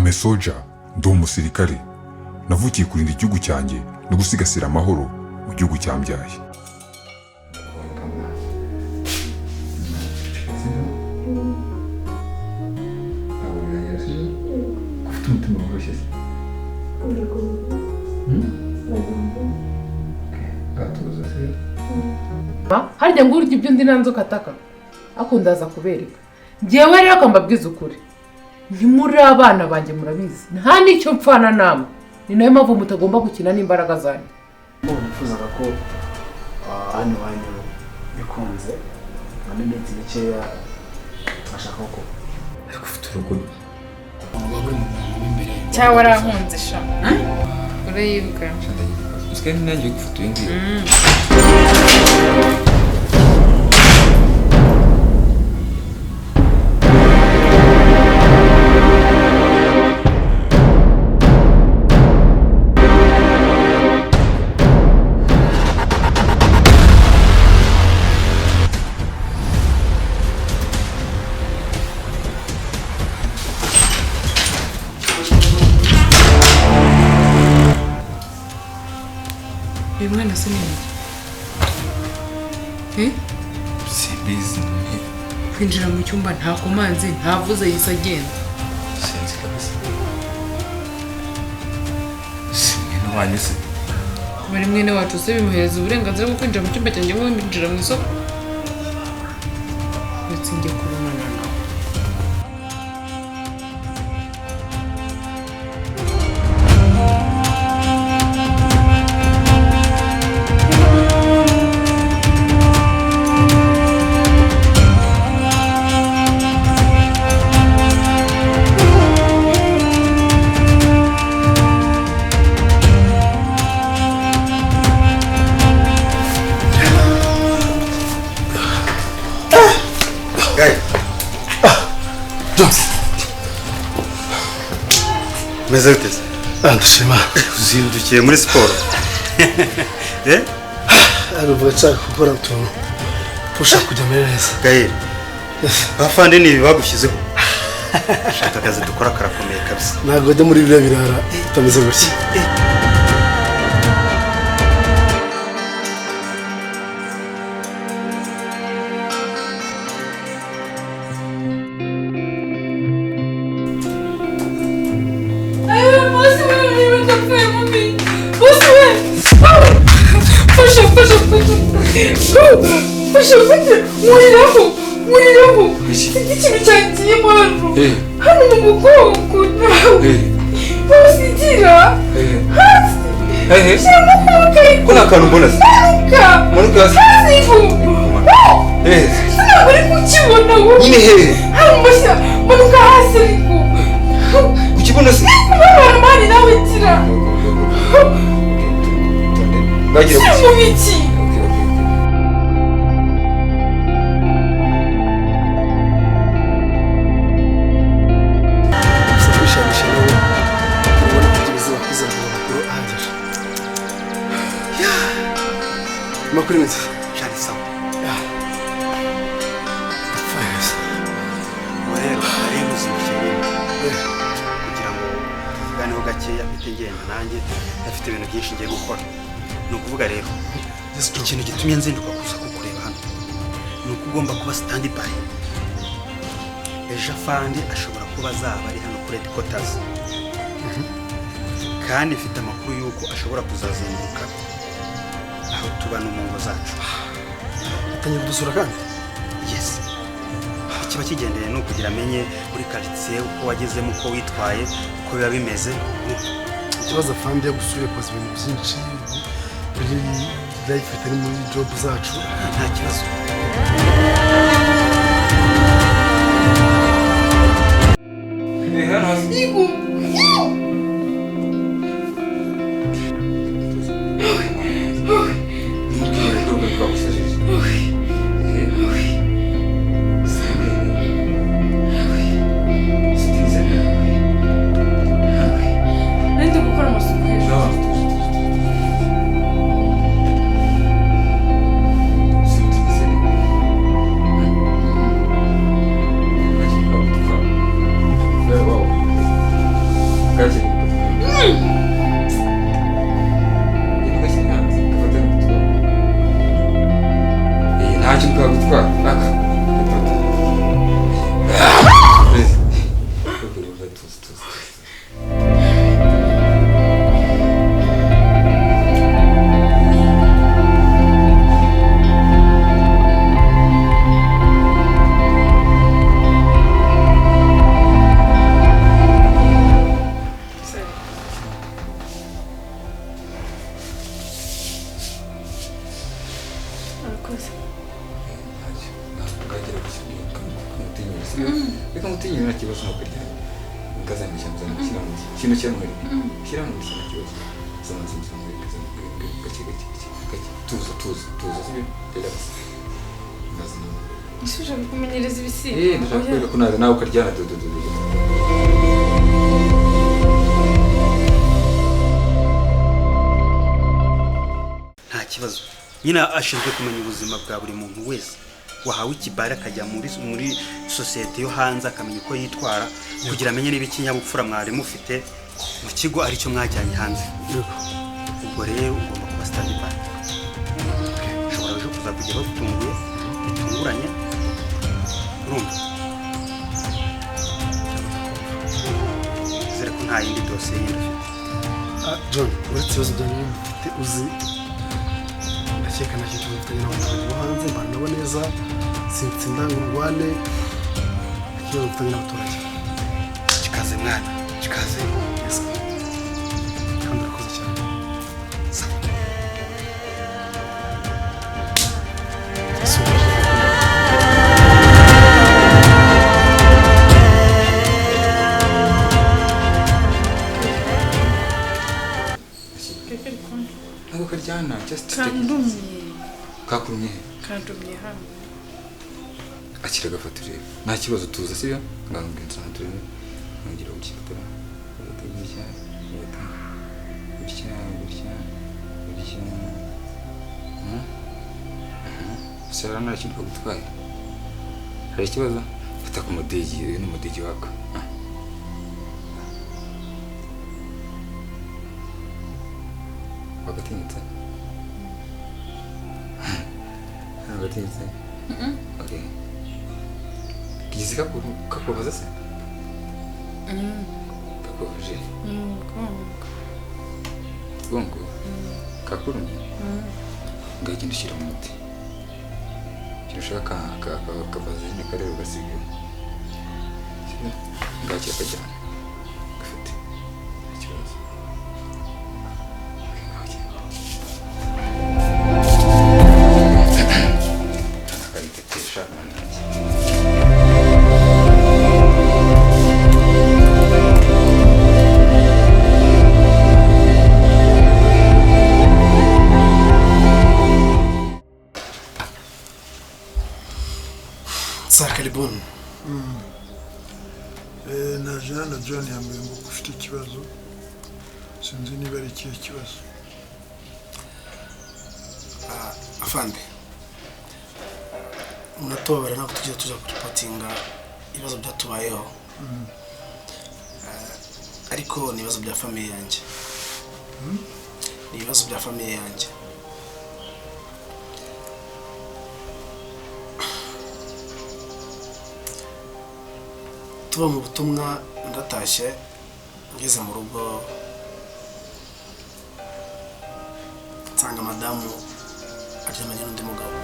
I'm a soldier, ndi umusirikare. Navukiye kurinda igihugu cyanjye no gusigasira amahoro mu gihugu cyambyaye. Ufite umutima woroshye se? Gatuza se? Harya ngo urya ibyo undi nta nzoka ataka, ariko ndaza kubereka. Ngewe rero akambabwiza ukuri, ntimuri abana banjye, murabizi nta n'icyo mpfana namwe. Ni nayo mpamvu mutagomba gukina n'imbaraga zanjye. Nifuzaga ko hano iwanyu bikunze muri minsi mikeya tugashaka ko ariko ufite urugo cyangwa warankunze sha urayibuka. Usigaye nanjye gufata iyi ngiyi. Uyu mwana se ni iki? Simbizi. Kwinjira mu cyumba nta komanzi, ntavuze, yise agenda. Sinzi kabisa. Si mwene wanyu se? Bari mwene wacu se bimuhereza uburenganzira bwo kwinjira mu cyumba cyanjye nko kwinjira mu isoko? Ndetse njye kubonana nawe. Meze bite se? Ndashima. Uzindukiye muri siporo? Ari nshaka gukora utuntu ushaka kujya mbere neza. Gael, bafande ni ibi bagushyizeho. Shaka akazi dukora karakomeye kabisa. Ntabwo bajya muri biriya birara utameze gutya. Nkuriraho sinzi ikintu cyangiyemo hano hano mu mugongo, nawe bose hasi shyiramo ukuboko, ariko Ko nta kantu mbona se? Manuka. Manuka hasi. Hasi ngo sinabwo uri kukibona wowe. Nyine hehe? Hano mbashya, manuka hasi ariko. Ukibona se? Kubabara mani, nawe gira. Bagira si mu biki. Gusa kwishanisha nawe urabona ko byibuze bakwizera ku makuru ahagije. Amakuru meza. Shari sawa. Fine. Ubu rero nari nguzindukiye nyine kugira ngo tuvuganeho gakeya, mpite ngenda nanjye ndafite ibintu byinshi ngiye gukora. Ni ukuvuga rero ikintu gitumye nzinduka kuza kukureba hano ni uko ugomba kuba stand by. Ejo afande ashobora kuba azaba ari hano kuri headquarters, kandi mfite amakuru y'uko ashobora kuzazenguruka aho tuba no mu ngo zacu. Atangiye kudusura kandi? Yes, ikiba kigendeye ni ukugira amenye muri quartier uko wagezemo, uko witwaye, uko biba bimeze. Ikibazo afande yagusuye koza ibintu byinshi biri life bitari muri job zacu. Nta kibazo. Hano hasi. Nari ndi gukora amasuku hejuru. Wow. Urakoze. Ntacyo. Ngagira gusa kamutinyura. Reka mutinyura nta kibazo ntabwo karyana. Ngazana ishyamba shyira mu kintu cyamwereka. Shyira mu nta kibazo. Zana zana gake gake gake. Tuza tuza tuza sibyo? Relax. Ngazana. Ese ushaka kumenyereza ibisimba? Ndashaka kwereka ko nawe ukaryana do do do do. Nta kibazo. Nyine ashinzwe kumenya ubuzima bwa buri muntu wese wahawe ikibari akajya muri sosiyete yo hanze akamenya uko yitwara kugira amenye niba ikinyabupfura mwari mufite mu kigo aricyo mwajyanye hanze. Ubwo rero ugomba kuba stand by. Ushobora ejo kuzakugeraho bitunguye bitunguranye, urumva? Nizere ko nta yindi dosiye yindi ufite. John, uretse ibibazo byanjye mfite uzi ndakeka nta kintu mfitanye n'abaturage bo hanze, mbana nabo neza, sinsinda ngo urwane, nta kibazo mfitanye n'abaturage. Kikaze mwana, kikaze. Yes. Kandi urakoze cyane. Sawa. Super. Ntabwo karyana, just take it. Kandumye. Kakurumye. Kandumye hano. Akira gafata urebe. Nta kibazo tuza sibyo? Ngambwe nzana turebe. Nongera gukira. Gutya gutya gutya gutya. Sara nta kintu kagutwaye. Hari ikibazo? Fata ku mudigi, uyu ni umudigi wako. Wagatinyutse? Wagatinyutse? Okay. Kigeze kakubaza se? Kakubaje? Gongo? Kakurumye? Ngagenda ushyira mu muti. Ikintu ushaka akavazine kareba ugasiga. Ngakira kajyana. Gafite. Nta kibazo. Akaritetesha nanjye. Karibuni. Naje hano John yambwiye ngo ufite ikibazo, sinzi niba ari ikihe kibazo. Afande, munatubabara ntabwo tujya tuza kuripotinga ibibazo byatubayeho, ariko ni ibibazo bya famiye yanjye. Ni ibibazo bya famiye yanjye. Tuba mu butumwa ndatashye ngeze mu rugo nsanga madamu aryamanye n'undi mugabo.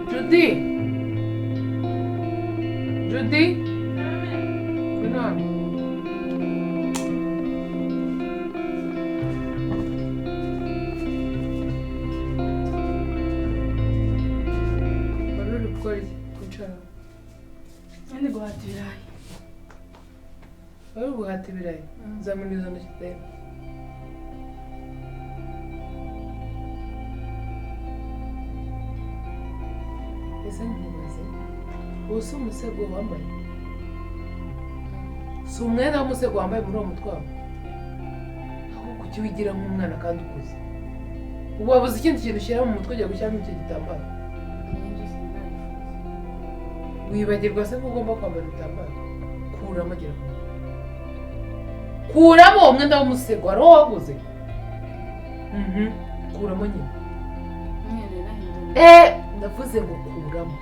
Judy! Judy! Ngwino hano. Wari uri gukora iki? Kwicara. Ndi guhata ibirayi. Wari uri guhata ibirayi? Zamura izo ntoki ndebe. Ese nkubaze, ubu si umusego wambaye? Si umwenda w'umusego wambaye muri uwo mutwe wawe? Ahubwo kuki wigira nk'umwana kandi ukuze? Ubu wabuze ikindi kintu ushyira mu mutwe ugiye gushyiramo icyo gitambaro? Wibagirwa se ko ugomba kwambara ibitambaro? Kuramo gira ngo. Kuramo uwo mwenda w'umusego, hari uwo waguze? Kuramo nyine. Ndavuze ngo kuramo.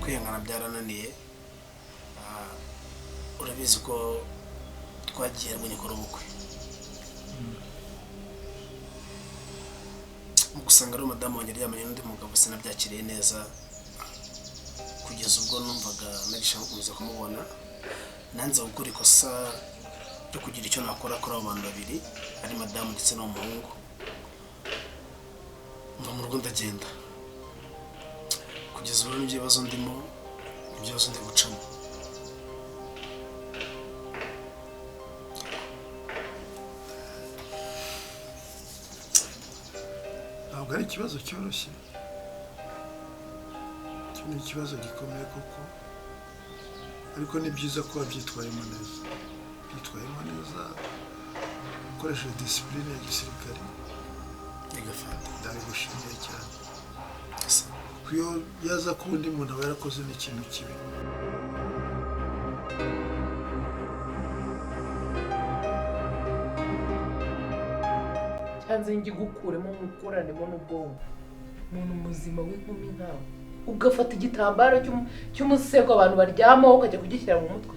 Kwihangana byarananiye. Urabizi ko twagiye ngo nyikora ubukwe. Mu gusanga ari madamu wanjye aryamanye n'undi mugabo, sinabyakiriye neza kugeza ubwo numvaga nagishaka gukomeza kumubona. Nanze gukora ikosa ryo kugira icyo nakora kuri abo bantu babiri, ari madamu ndetse n'uwo muhungu. Mva mu rugo ndagenda. Kugeza ubu nibyo bibazo ndimo, nibyo bibazo ndi gucamo. Ntabwo ari ikibazo cyoroshye, icyo ni ikibazo gikomeye koko, ariko ni byiza ko wabyitwayemo neza, byitwayemo neza ukoresheje disipurine ya gisirikare. Igafata ndabigushimiye cyane, kuko iyo yaza kuba undi muntu aba yarakoze n'ikintu kibi. Cyanze ngigukuremo mukoranemo n'ubwonko. Umuntu muzima w'inkumi nkawe ugafata igitambaro cy'umusego abantu baryamaho ukajya kugishyira mu mutwe.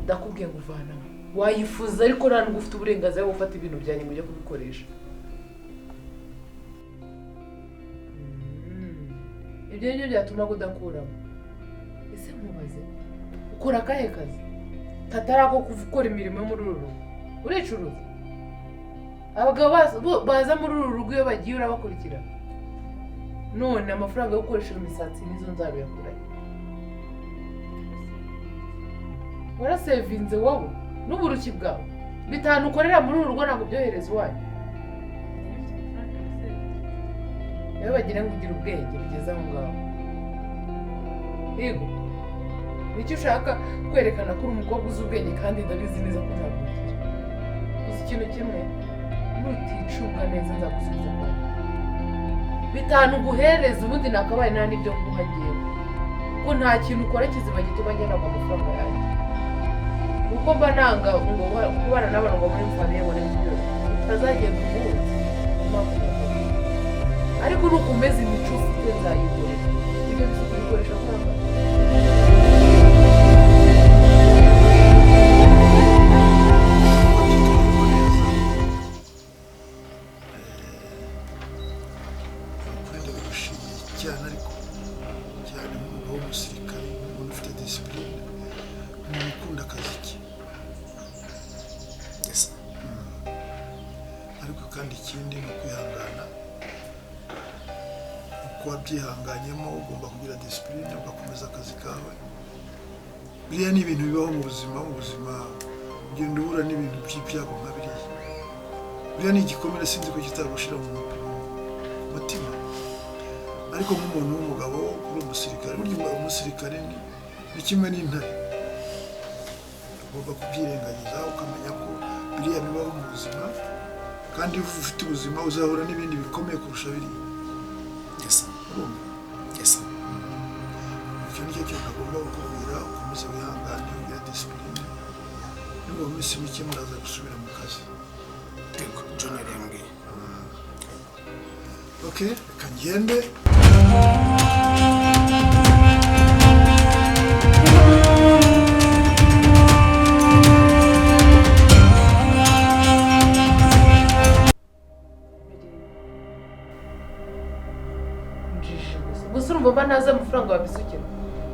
Ndakubwiye ngo uvanamo, wayifuza ariko nta nubwo ufite uburenganzira bwo gufata ibintu byanjye ngo ujye kubikoresha. Ibyo nibyo byatuma udakuramo. Ese nkubaze, ukora akahe kazi katari ako gukora imirimo yo muri uru rugo? Uricuruza? Abagabo baza muri uru rugo iyo bagiye urabakurikira. None amafaranga yo gukoresha imisatsi nizo nzabiyakurayo. Warasevinze wowe n'uburuki bwawe, 5 ukorera muri uru rugo ntabwo byohereza iwanyu. Iyo bagira ngo ugire ubwenge bugeze aho ngaho. Yego, nicyo ushaka kwerekana ko uri umukobwa uzi ubwenge, kandi ndabizi neza ko nzakugira. Uzi ikintu kimwe, nuticunga neza nzagusubiza kwawe. 5 guhereza ubundi nakabaye nta n'ibyo nguha ngewe, kuko nta kintu ukora kizima gituma njyana amafaranga yanjye. Kuko mba nanga ngo kubana n'abantu ngo muri famiye ngo n'ibyo utazagenda umunsi. Ariko nukomeza imico ufite nzayikorera. Ibyo bisuko bikoresha kwambara. Cyane ariko cyane nk'umugabo w'umusirikare, umuntu ufite disipurine, umuntu ukunda akazi ke. Ariko kandi ikindi ni ukwihangana. Uko wabyihanganyemo ugomba kugira disipurine, ugakomeza akazi kawe. Biriya ni ibintu bibaho mu buzima, mu buzima ugenda uhura n'ibintu by'ibyago nka biriya. Biriya ni igikomere sinzi ko kitagushira mu mutima. Ariko nk'umuntu w'umugabo uri umusirikare, burya umusirikare ni kimwe n'intare. Ugomba kubyirengagiza ukamenya ko biriya bibaho mu buzima, kandi iyo ufite ubuzima uzahura n'ibindi bikomeye kurusha biriya. Icyo ni cyo kintu agomba kukubwira, ukomeze wihangane, ugire disipurine. Niba mu minsi mike muraza gusubira mu kazi. Yego, John yarambwiye. Okay, reka ngende. Gusa urumva mba ntazi amafaranga wabisukira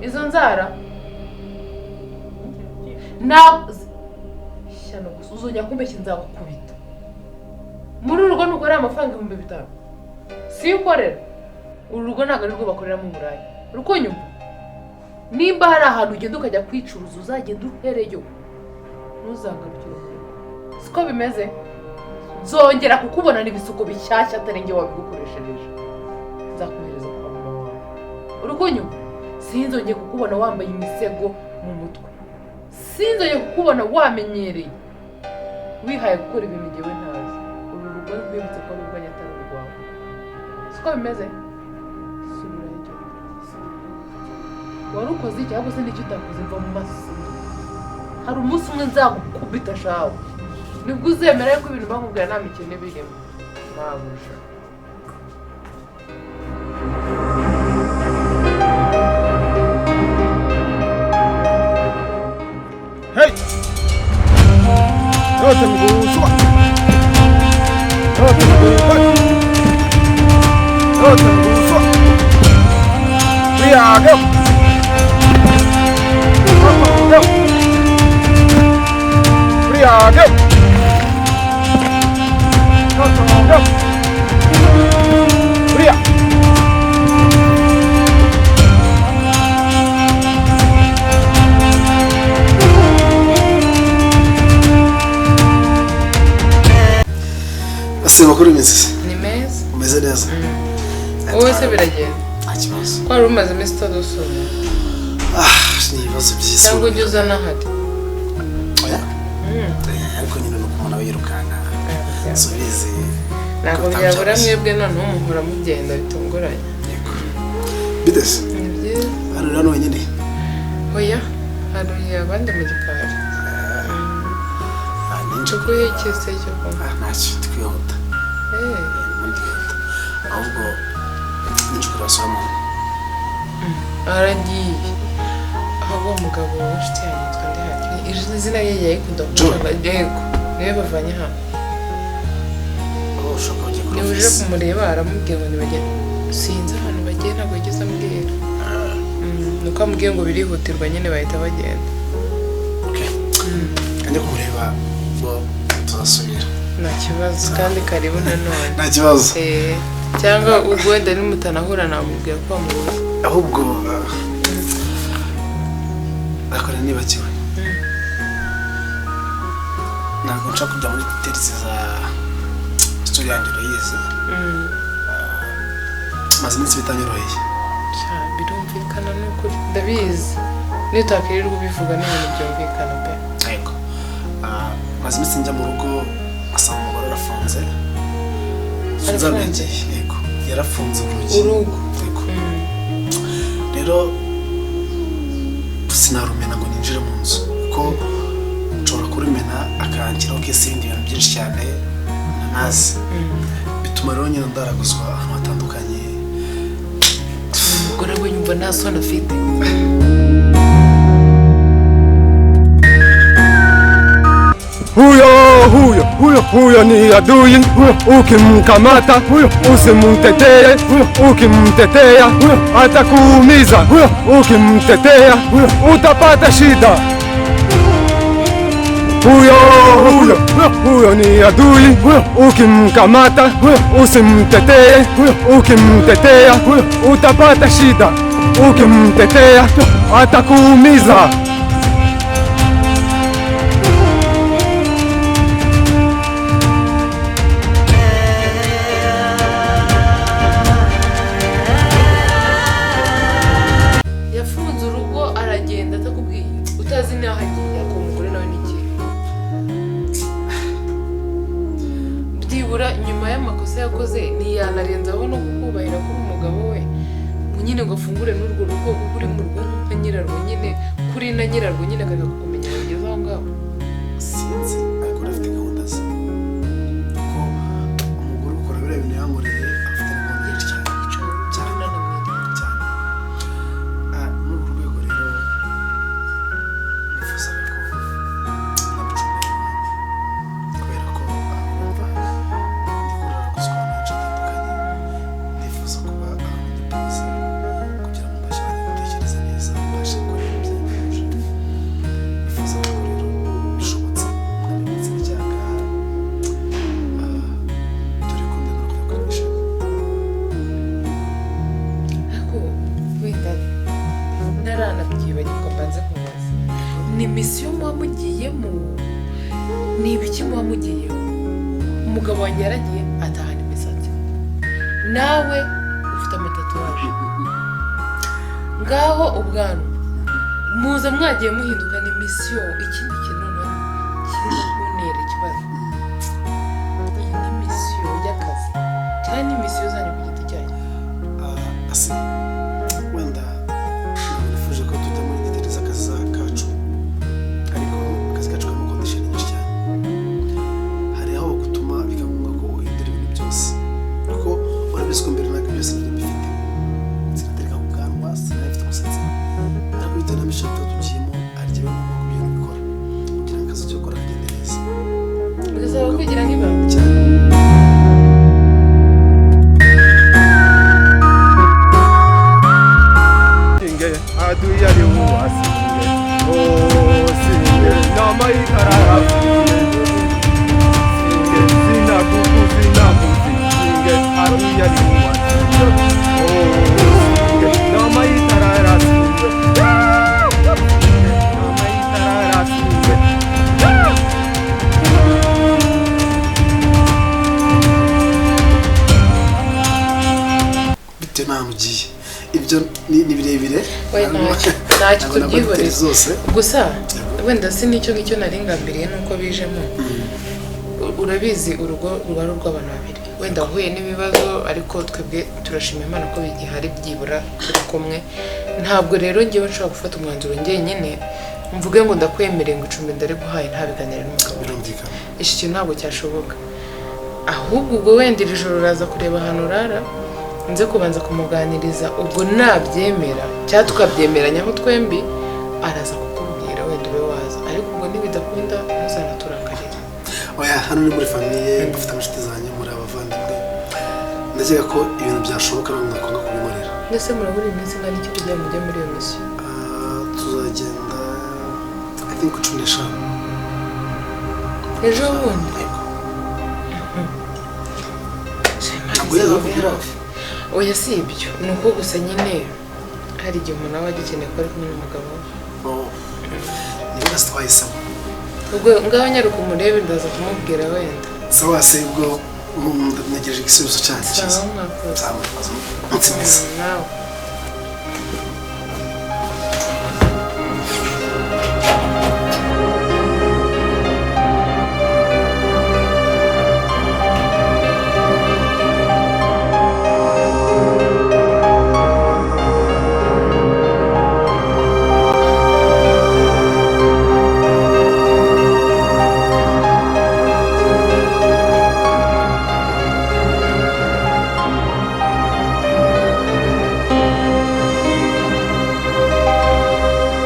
izo nzara na shyano. Gusa uzongera kumbeshya nzagukubita. Muri uru rugo ntukorera amafaranga 5000, si yo ukorera. Uru rugo ntabwo ari rwo bakoreramo uburaya. Uri kunyumva? Nimba hari ahantu ugenda ukajya kwicuruza, uzagenda uhereyo, ntuzangarukire mu rugo. Siko bimeze? Nzongera kukubona n'ibisuko bishyashya atari njye wabigukoreshereje. Nzakohereza kwa mama wawe. Uri kunyumva? Sinzongeye kukubona wambaye imisego mu mutwe. Sinzongeye kukubona wamenyereye wihaye gukora ibintu njyewe ntazi. Uru rugo rwibutse ko ari urwanjye atari urwawe. Siko bimeze? Subirayo icyo wari ukoze cyangwa se n'icyo utakoze, mva mu maso. Hari umunsi umwe nzagukubita shawe, nibwo uzemera yuko ibintu bakubwira nta mikino birimo. Mabuja. Hey! Yote mguu suba. Yote mguu. 3, go! Go! 3, go! Go! 3. Ase makuru iminsi Ni meza. Umeze neza. Wowe se biragenda? Nta kibazo. Ko wari umaze iminsi utadusura? Ni ibibazo by'isi. Cyangwa ujya uzana ahari? Oya. Ariko nyine nuko umuntu aba yirukanka. Subizi. Ntabwo byabura mwebwe noneho muhora mugenda bitunguranye. Yego. Bidese? Ni byiza. Hano rero wenyine? Oya, hari abandi mu gikari. Tuguhe iki se cyo kunywa? Ntacyo, twihuta. Ahubwo ninjukura basura Aragiye. Ahubwo umugabo w'inshuti yanjye yitwa Ndihari. Izina rye yayikunda kuvuga. Yego, niwe bavanye hano. Niba uje kumureba aramubwira ngo nibagende. Sinzi ahantu bagiye ntabwo yigeze ambwira. Nuko amubwiye ngo birihutirwa nyine bahita bagenda. Kanjya kumureba ngo tuzasubira. Nta kibazo kandi karibu nanone. Nta kibazo. Cyangwa ubwo wenda nimutanahura namubwira ko wamubuze. Ahubwo akora nibagiwe. Ntabwo nshaka kujya muri terisi za story yanjye urayizi. Maze iminsi bitanyoroheye. Birumvikana n'ukuri ndabizi. Niyo utakirirwa ubivuga ni ibintu byumvikana pe. Yego. Maze iminsi njya mu rugo asanga umugore arafunze. Sinzamenye. Yego. Yarafunze urugi. Urugo. Yego. Rero sinarumena ngo ninjire mu nzu kuko nshobora kurumena akanshyiraho kese ibindi bintu byinshi cyane ntazi. Bituma rero nyine ndaraguzwa ahantu hatandukanye. Umugore we yumva nta soni afite. Huyo huyo huyo huyo ni adui, huyo ukimkamata, huyo usimtetee, huyo ukimtetea, huyo atakuumiza, huyo ukimtetea, huyo utapata shida. Huyo huyo huyo ni adui, huyo ukimkamata, huyo usimtetee, huyo ukimtetea, huyo utapata shida, ukimtetea atakuumiza. Yafunze urugo aragenda atakubwiye utazi n'aho agiye ako umugore nawe ni iki. Byibura nyuma y'amakosa yakoze ntiyanarenzaho no kukubahira kuri umugabo we nyine ngo afungure n'urwo rugo kuko uri mu rugo nka nyirarwo nyine kuri na nyirarwo nyine akaza kukumenya kugeza aho ngaho. Sinzi ariko afite gahunda ze kuko umugore ukora biriya bintu yankoreye afite gahunda nyinshi cyane cyane cyane. Muri uru rwego rero nifuzaga ko namucumbera iwanjye kubera ko urumva ndi kuraraguzwa ahantu henshi hatandukanye. Ndifuza kuba ahantu ndipoze kugira ngo mbashe gutekereza neza mbashe gukora ibintu byanjye. Nifuza ko rero bishobotse mwabibitse n'icyaha dore ko ndenda no kujya kwigisha. Ariko wenda ntaranabyibagirwa mbanze kubaza ni misiyo muba mugiyemo ni ibiki muba mugiyemo? Umugabo wanjye yaragiye atahana imisatsi nawe ufite amatatuwaje ngaho ubwanwa muza mwagiye muhinduka ni misiyo. Ikindi kintu noneho kiri kuntera ikibazo iyi ni misiyo y'akazi cyangwa ni misiyo zanyu ku giti cyanyu? Ase wenda nifuje ko tujya muri details z'akazi kacu ariko akazi kacu karimo condition nyinshi cyane. Hari aho bagutuma bikaba ngombwa ko uhindura ibintu byose kuko urabizi ko mbere ntabwo byose nari mbifite. Sinatereka ku bwanwa, sinari mfite umusatsi ariko bitewe na mission tuba tugiyemo hari igihe biba ngombwa ko ibyo bintu bikora. Adui aliua. Oh, na maitarara siwe. Na maitarara siwe. Bitewe n'ahantu ugiye, ibyo ni birebire. We ntacyo ntacyo, Ntabwo nabwo tubyihorere. details zose. Gusa wenda si n'icyo ngicyo nari ngambiriye, nuko bijemo. Urabizi urugo ruba ari urw'abantu babiri, wenda wahuye n'ibibazo, ariko twebwe turashima Imana ko bigihari, byibura turi kumwe. Ntabwo rero ngewe nshobora gufata umwanzuro njyenyine mvuge ngo ndakwemereye, ngo icumbi ndariguhaye, ntabiganire n'umugabo wanjye. Birumvikana. Iki kintu ntabwo cyashoboka. Ahubwo ubwo wenda iri joro uraza kureba ahantu urara, nze kubanza kumuganiriza, ubwo nabyemera cyangwa tukabyemeranyaho twembi, araza kukubwira, wenda ube waza. Ariko ubwo nibidakunda ntuzanaturakarire. Oya, hano ni muri famille, bafite inshuti zanjye, muri abavandimwe. Ndakeka ko ibintu byashoboka ntabwo nakwanga kubinkorera. Mbese murabura iminsi ingana iki kugira ngo mujye muri iyo misiyo? Ah, tuzagenda I think 15. Ejo bundi? Yego. Shema, Ntabwo yari kubwira. Oya, si ibyo, ni uko gusa nyine hari igihe umuntu aba agikeneye ko ari kumwe n'umugabo we. Oh, ni bose twahisemo. Ubwo ngaho nyaruka umurebe, ndaza kumubwira wenda. Sawa se, ubwo ntegereje igisubizo cyanyu cyiza. Sawa, mwakoze. Sawa, murakoze. Umunsi mwiza. Nawe.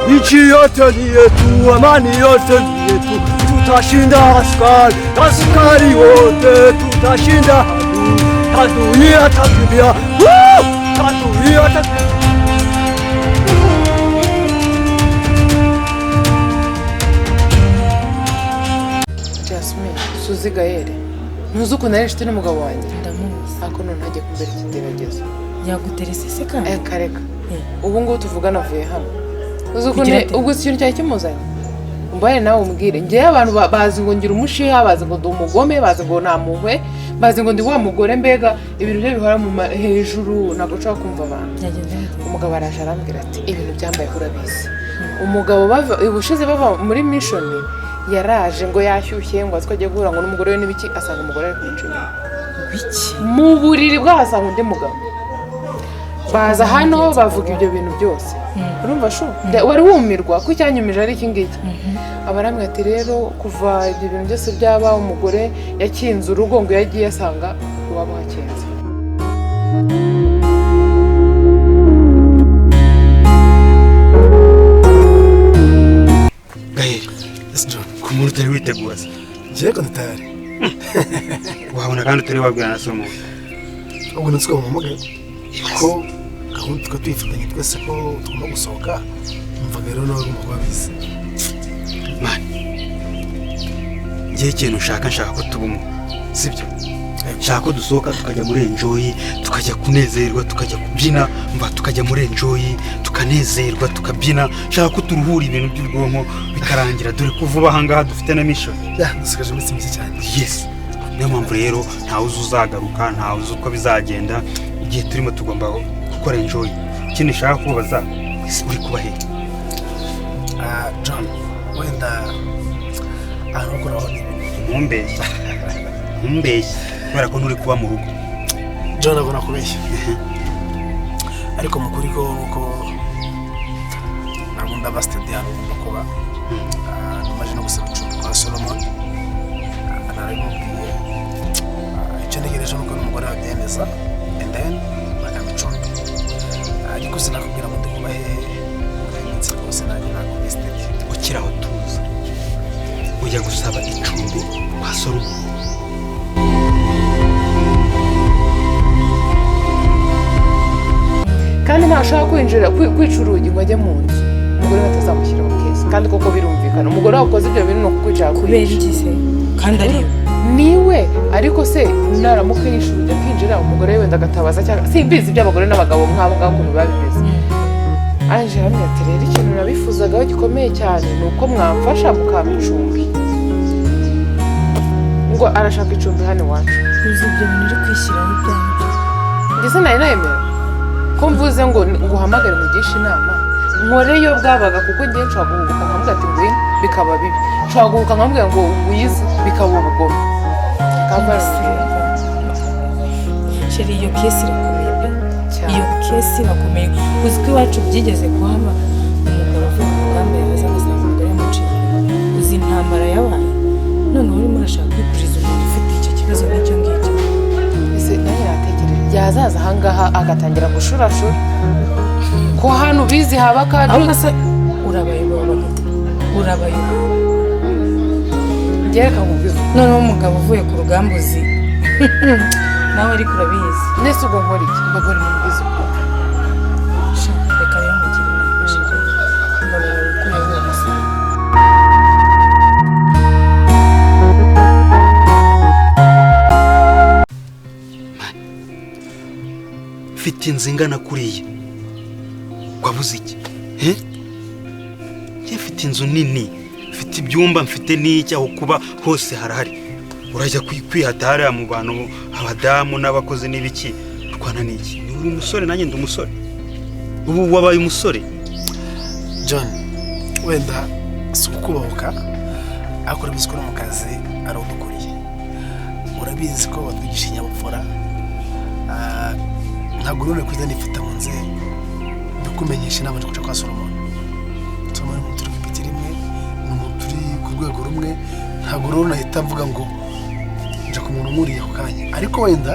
Nchi yote ni yetu, amani yote ni yetu. Tutashinda askari, askari wote, tutashinda adui, adui atakimbia. Woo! Adui atakimbia. Jasmine, Suzi Gaere, ntuzi ukuntu ari inshuti n'umugabo wanjye? Ndamuzi. Ariko none ntajya kumbera ikigeragezo. Yaguterese se kandi? Reka reka. Ubu ngubu tuvugana avuye hano, uzi ukuntu Kugira ate? ubwo ikintu cyari kimuzanye. Umbare nawe umbwire. Ngewe abantu bazi ngo ngira umushiha, bazi ngo ndi umugome, bazi ngo nta mpuhwe, bazi ngo ndi wa mugore, mbega ibintu bye bihora mu hejuru, ntabwo nshobora kumva abantu. Byagenze bite? Umugabo araje arambwira ati ibintu byambaye urabizi. Umugabo bava ubushize bava muri mission, yaraje ngo yashyushye, ngo azi ko agiye guhura ngo n'umugore we n'ibiki, asanga umugore ari kumuca inyuma. Biki? Mu buriri bwahasanga undi mugabo. Baza hano bavuga ibyo bintu byose. Urumva shu, wari wumirwa ko icyanyumije ari iki ngiki. Abarambwira ati rero kuva ibyo bintu byose byaba, umugore yakinze urugo, ngo iyo agiye asanga iwabo hakinze. Gaheri. Yes, John. Ku muntu utari witegura se? Njyewe ko nditayari. Wabona kandi utari wabwira na Solomon. Ubwo natwe bamuhamagaye ko gahunda twari tuyifatanye twese ko tugomba gusohoka, numvaga rero nawe agomba kuba abizi. Man, ngewe ikintu nshaka ko tuba umwe, sibyo? Nshaka ko dusohoka tukajya muri enjoy, tukajya kunezerwa, tukajya kubyina, mva tukajya muri enjoy, tukanezerwa, tukabyina. Nshaka ko turuhura ibintu by'ubwonko bikarangira, dore ko vuba aha ngaha dufite na mission. Ya, dusigaje iminsi mike cyane. Yes, niyo mpamvu rero ntawe uzi uzagaruka, ntawe uzi uko bizagenda. Igihe turimo tugomba gukora enjoy. Ikindi nshaka kubaza, ese uri kuba he? Ah, John, wenda ahantu ho kuraho ni ibintu. Ntumbeshye, ntumbeshye, kubera ko nturi kuba mu rugo. John, ntabwo nakubeshya, ariko mu kuri ko nuko ntabwo ndaba steady hano ngomba kuba. Ah, namaze no gusaba icumbi kwa Solomon. Ah, narabimubwiye. Ah, icyo ntegereje nuko n'umugore abyemeza and then bakampa icumbi. Ah, ariko sinakubwira ngo ndi kuba hehe muri iyi minsi rwose, nanjye ntabwo ndi steady. Ukiri aho tuza, ujya gusaba icumbi kwa Solomon? Kandi ntashobora kwinjira kwica urugi ngo ajye mu nzu, umugore we atazamushyira mu case. Kandi koko birumvikana, umugore wakoze ibyo bintu ni ukukwicara. Kubera iki se kandi ari we? Niwe ariko se naramuka yishe urugi akinjira, umugore we wenda agatabaza, cyangwa simbizi iby'abagore n'abagabo nk'abo ngabo ukuntu biba bimeze. Arangije aramubwira ati: "Rero ikintu nabifuzagaho gikomeye cyane ni uko mwamfasha mukampa icumbi." Ngo arashaka icumbi hano iwacu. Uzi ibyo bintu uri kwishyiraho ibyanjye? Ndetse nari nayemera ko mvuze ngo nguhamagare mugishe inama, nkore iyo bwabaga, kuko ngiye nshobora guhubuka nkamubwira ati ngwino, bikaba bibi. Nshobora guhubuka nkamubwira ngo wize, bikaba ubugome. Chérie, iyo case irakomeye pe, iyo case irakomeye. Uzi ko iwacu byigeze kuhaba, umugabo avuye ku rugamba yaza agasanga umugore yamuciye inyuma? Uzi intambara yabaye? Noneho urimo urashaka kwikuriza umuntu ufite icyo kibazo nk'icyo ngicyo. Ese nanjye natekereje yazaza ahangaha agatangira gushurashura, ko hano ubizi haba kandi. Ahubwo se urabayobora, urabayobora. Njye reka nkubwize. Noneho umugabo uvuye ku rugamba, uzi nawe ariko urabizi. Nese ubwo nkora iki? Mbabare mubwize ukuri. Sha, reka rero nkugire inama, chérie. Mbabarira wikureho uwo musore. Mfite inzu ingana kuriya, wabuze iki? Eh? Njye mfite inzu nini, mfite ibyumba, mfite n'iki, aho kuba hose harahari. Urajya kwihata hariya mu bantu, abadamu n'abakozi n'ibiki, rwana n'iki? Ni uri umusore, nanjye ndi umusore. Ubu wabaye umusore. John, wenda si ukubahuka, ariko urabizi ko no mu kazi ari udukuriye, urabizi ko batwigisha ikinyabupfura. Ntabwo urabona kuza nifata ngo nze mbikumenyeshe nabanje kuca kwa Solomon. Solomon ni umuntu turi ku ipeti rimwe, ni umuntu turi ku rwego rumwe. Ntabwo rero nahita mvuga ngo nja ku muntu nkuriye ako kanya, ariko wenda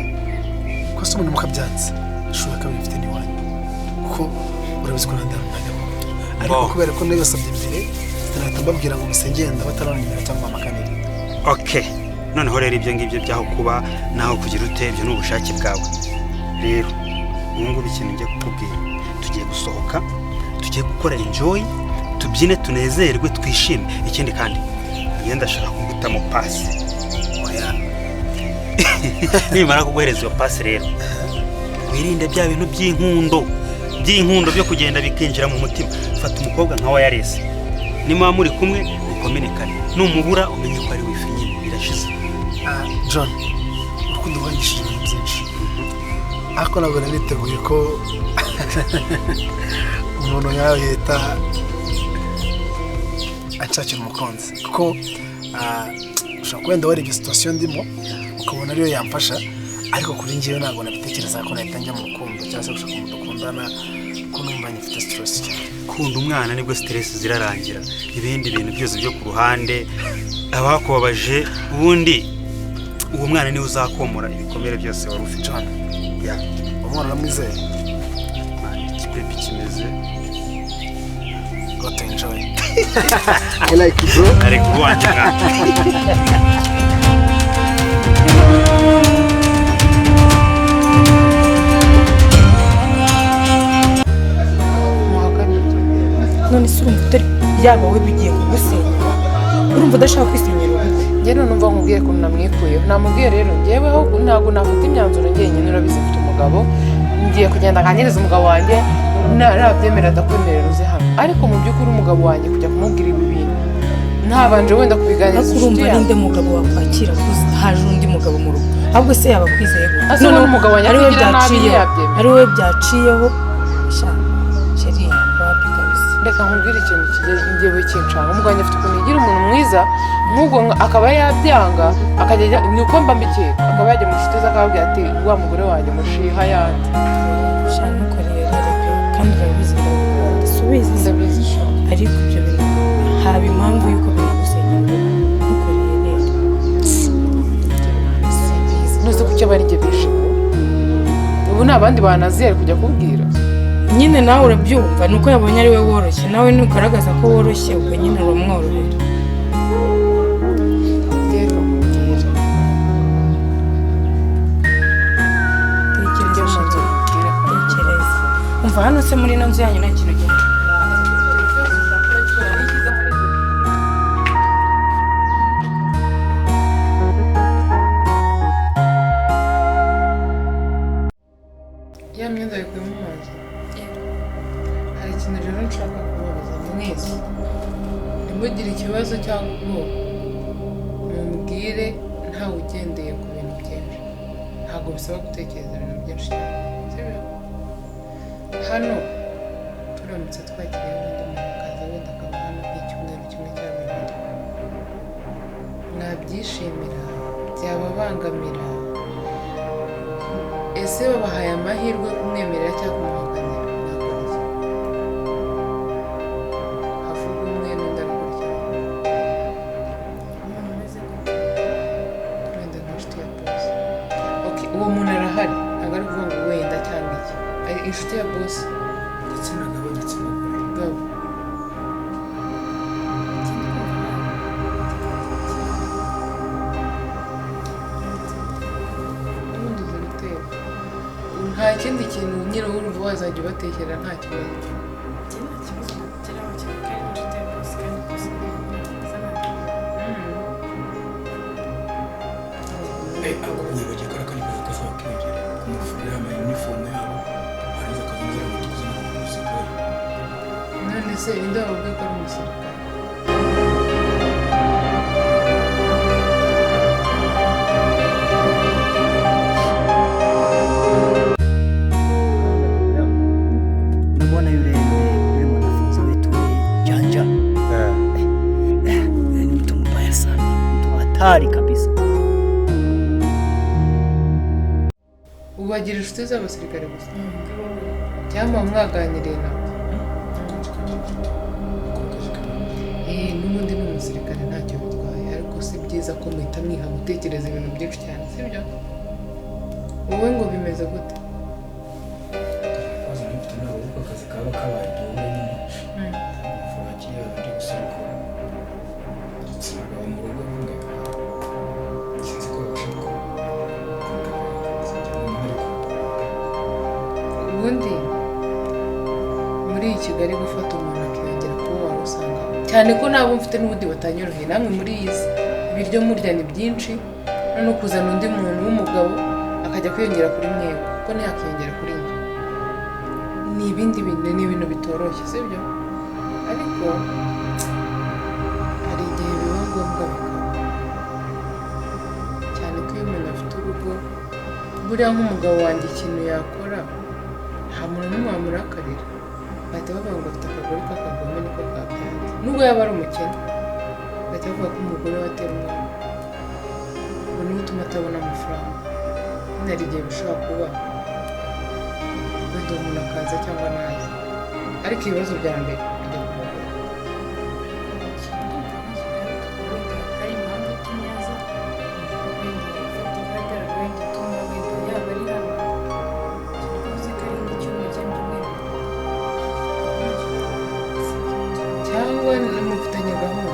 ko Solomon mukabyanze, ishobora kuba bifite n'iwanyu, kuko urabizi ko nta hantu ntajya. Ariko kubera ko nabibasabye mbere, sinahita mbabwira ngo mpise ngenda bataranyemerera cyangwa bamakanire. Okay, noneho rero ibyo ngibyo byaho kuba naho kugira ute, ibyo ni ubushake bwawe. Rero ubu ngubu ikintu ngiye kukubwira, tugiye gusohoka, tugiye gukora enjoy, tubyine, tunezerwe, twishime. Ikindi kandi, ngenda ndashaka kugutamo pasi. Oya. Nimara kuguhereza iyo pasi rero, wirinde bya bintu by'inkundo byo kugenda bikinjira mu mutima. Fata umukobwa nka Wayaresi, niba muri kumwe mukomerekane, numubura umenye ko ari wifi nyine, birashize. Ah, John, urukundo rwangishije ibintu byinshi, ariko ntabwo nari niteguye ko umuntu nkawe yahita anshakira umukunzi, kuko ushobora kuba wenda warebye situation ndimo ukabona ariyo yamfasha, ariko kuri njyewe ntabwo nabitekereza ko nahita njya mu rukundo cyangwa se gushaka umuntu dukundana, ko numva nyifite stress cyane. Kunda umwana, nibwo stress zirarangira. Ibindi bintu byose byo ku ruhande, abakubabaje, ubundi uwo mwana niwe uzakomora ibikomere byose wari ufite. John, Ya. umwana uramwizeye? Man, ikipepi kimeze. Go to enjoy. I like you, bro. Ariko uwanjye mwana. Muhakanire. None se urumva utari yaba we bigiye kugusenyera? Urumva udashaka kwisenyera ubukwe? Njye none numva nkubwiye ukuntu namwikuyeho. Namubwiye rero njyeweho ntabwo nafata imyanzuro njyenyine, urabizi mfite umugabo. Ngiye kugenda nganiriza umugabo wanjye, nabyemera ndakwemerera uze hano. Ariko mu by'ukuri umugabo wanjye kujya kumubwira ibi bintu ntabanje wenda kubiganiriza Ariko inshuti urumva yanjye. ninde mugabo wakwakira ko haje undi mugabo mu rugo? Ahubwo se yaba akwizeye gute? Ase Noneho umugabo wanjye ari we akugira nabi, byaciyeho, ntiyabyemera. ari we byaciyeho. Sha chérie, wapi kabisa. Reka nkubwire ikintu kigiye ngewe kinshanga. Umugabo wanjye afite ukuntu yigira umuntu mwiza nk'ubwo, akaba yabyanga, akajya ni uko mba mbikeka, akaba yajya mu nshuti ze akababwira ati: "Wa mugore wanjye mushiha yanze." Sha, ntukoreye rero pe, kandi urabizi ndagukunda, si ubizi? Ndabizi sha. Ariko ibyo bintu haba impamvu y'uko binagusenyera urugo. Ntukoreye rero. Simbizi. Ntuzi kuki aba ari njye bishimye ubu, ni abandi banazi yari kujya kubwira. Nyine nawe urabyumva, ni uko yabonye ari we woroshye. Nawe nugaragaza ko woroshye, ubwo nyine uramworohera. Reka nkubwire. Tekereza. Njye mu nzu nkubwire. Tekereza. Umva, hano se muri ino nzu yanyu nta kintu gihari? cyangwa ubwoba, mumbwire ntawe ugendeye ku bintu byinshi. Ntabwo bisaba gutekereza ibintu byinshi cyane, sibyo? Hano turamutse twakiriye undi muntu akaza wenda akaba hano nk'icyumweru kimwe cya bibiri, mwabyishimira? Byababangamira? Ese babahaye amahirwe kumwemerera cyangwa kumuhakanira, mwakora iki? Havuga umwe n'undi arakurikira. Umuntu umeze gute? Wenda nk'inshuti ya boss. Okay, uwo muntu arahari, ntabwo ari ukuvuga ngo wenda cyangwa iki, ari inshuti ya boss. Igitsina gabo, igitsina gore. Gabo. Ikindi kumva nawe N'ubundi uzi guteka, nta kindi kintu nyine urumva wazajya ubatekera, nta kibazo. Njye nta kibazo nageraho cyane, kandi inshuti ya boss, kandi boss ni umuntu mwiza nawe. Ako wibagiwe ko ari akandi kazi kazaba kiyongera kumufurira ama uniform yabo, warangiza akazongera gutukuza no kumusirikare. None se ninde wababwiye ko ari umusirikare? Unamwona yule yule mwanafunzi wetu yule Janja? Yule ni mtu mbaya sana, mtu hatari kabisa. Ubagira inshuti z'abasirikare gusa cyangwa mwaganiriye nabo? N'ubundi ni umusirikare, ntacyo bitwaye, ariko si byiza ko muhita mwiha gutekereza ibintu byinshi cyane, sibyo? Wowe ngo bimeze gute? Ibibazo mfite ntabwo kuko akazi kaba kabaye duhure nyine amafaranga akiri yabandi gusa, ariko igitsina gabo mu rugo rumwe sinzi ko babasha ariko Ubundi muri iyi Kigali gufata umuntu akiyongera kuba wari usanga cyane ko nabo mfite n'ubundi batanyoroheye, namwe muri iyi si ibiryo murya ni byinshi, noneho kuzana undi muntu w'umugabo akajya kwiyongera kuri mwebwe kuko ntiyakiyongera kuri njye, ni ibindi bintu, ni ibintu bitoroshye, sibyo? Ariko hari igihe biba ngombwa bikaba, cyane ko iyo umuntu afite urugo, buriya nk'umugabo wanjye ikintu yakora nta muntu n'umwe wamurakarira, bahita bavuga ngo afite akagore k'akagome niko kabyanze, nubwo yaba ari umukene bahita bavuga ko umugore we atera umwana, ngo niwe utuma atabona amafaranga. Nyine hari igihe bishobora kuba wenda uwo muntu akaza cyangwa ntaze, ariko ibibazo bya mbere bijya ku mugore. Ndumva wenda hari impamvu itumye aza, wenda ifatika igaragara, wenda ituma wenda yaba ari hano, tuvuze ko ari nk'icyumweru cyangwa ibyumweru. Cyangwa mufitanye gahunda,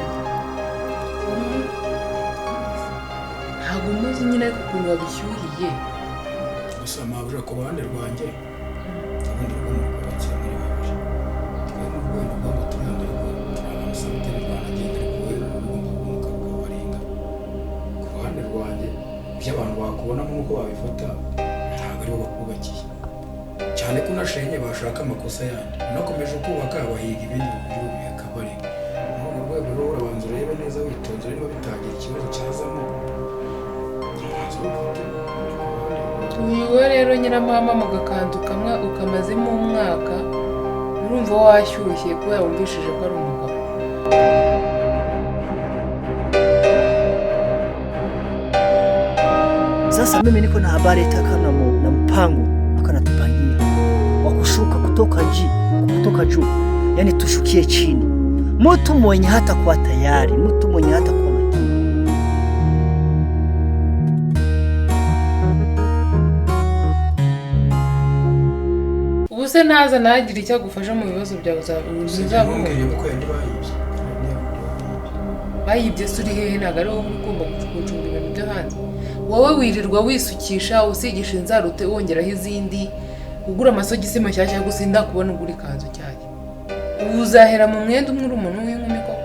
ntabwo umuzi nyine, ariko ukuntu wabishyuhiye. Gusa mabura ku ruhande rwanjye, ubundi rugo mu rwubakira muri babiri, twe mu rwego rwabo turi hano, ariko turi abantu sabiteri rwanagenda, ariko wowe ugomba kuba ukabaringa. Ku ruhande rwanjye, ibyo abantu bakubonamo nuko babifata ntabwo aribo bakubakiye, cyane ko unashenye bashaka amakosa yandi, unakomeje kubaka bahiga ibindi buryo bikabarega. Muri urwo rwego rero urabanza urebe neza witonze, niba bitagira ikibazo cyazamo umwanzuro ufate ku ruhande rwawe. Uyu we rero nyiramama mu gakanzu kamwe ukamazemo umwaka, urumva washyushye kubera wumvishije ko ari umugabo. Sasa mimi niko na habari taka na, na mpango akanatupangia wa kushuka kutoka kutoka juu, yani tushukie chini, mtu mwenye hata kuwa tayari, mtu mwenye hata kuwa makini. Ubu se naza ntagire icyo agufasha mu bibazo byawe, uzabona Ntumbwire ko yandi bayibye. Bayibye se uri hehe? Ntabwo ari wowe uri ugomba gucunga ibintu byo hanze. Wowe wirirwa wisukisha, usigisha inzara, ute wongeraho izindi, ugura amasogisi mashyashya, gusa ndakubona ugura ikanzu nshyashya. Ubu uzahera mu mwenda umwe uri umuntu w'inkumi koko?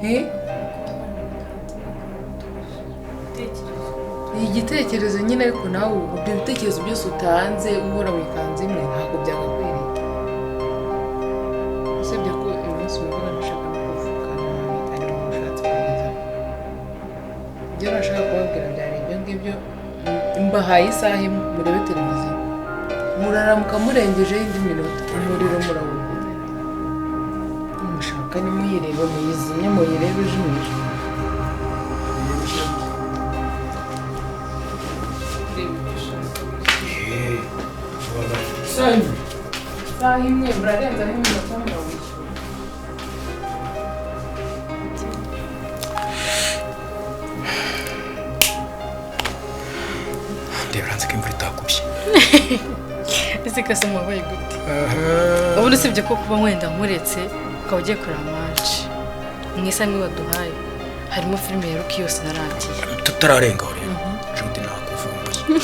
He? Ni igitekerezo nyine, ariko nawe ubu ibyo bitekerezo byose utanze uhora mu ikanzu imwe ntabwo byagakwiriye, usibye ko uyu munsi wumvaga ntashaka no kuvuga. Ibyo nashaka kubabwira byari ibyo ngibyo. Mbahaye isaha imwe murebe televiziyo, muraramuka murengejeho indi minota umuriro murawugura. Mushaka nimuyirebe, muyizimye, muyirebe ijimije. Isaha imwe murarenzaho iminota 20. Ndebera ko imvura itakubye. Ese kase mubaye gute? Ubundi usibye ko kuba wenda nkuretse ukaba ugiye kureba match mu isaha imwe baduhaye harimo filime ya Rocky yose narangiye. Tutararengaho rero Judy nakuvumbuye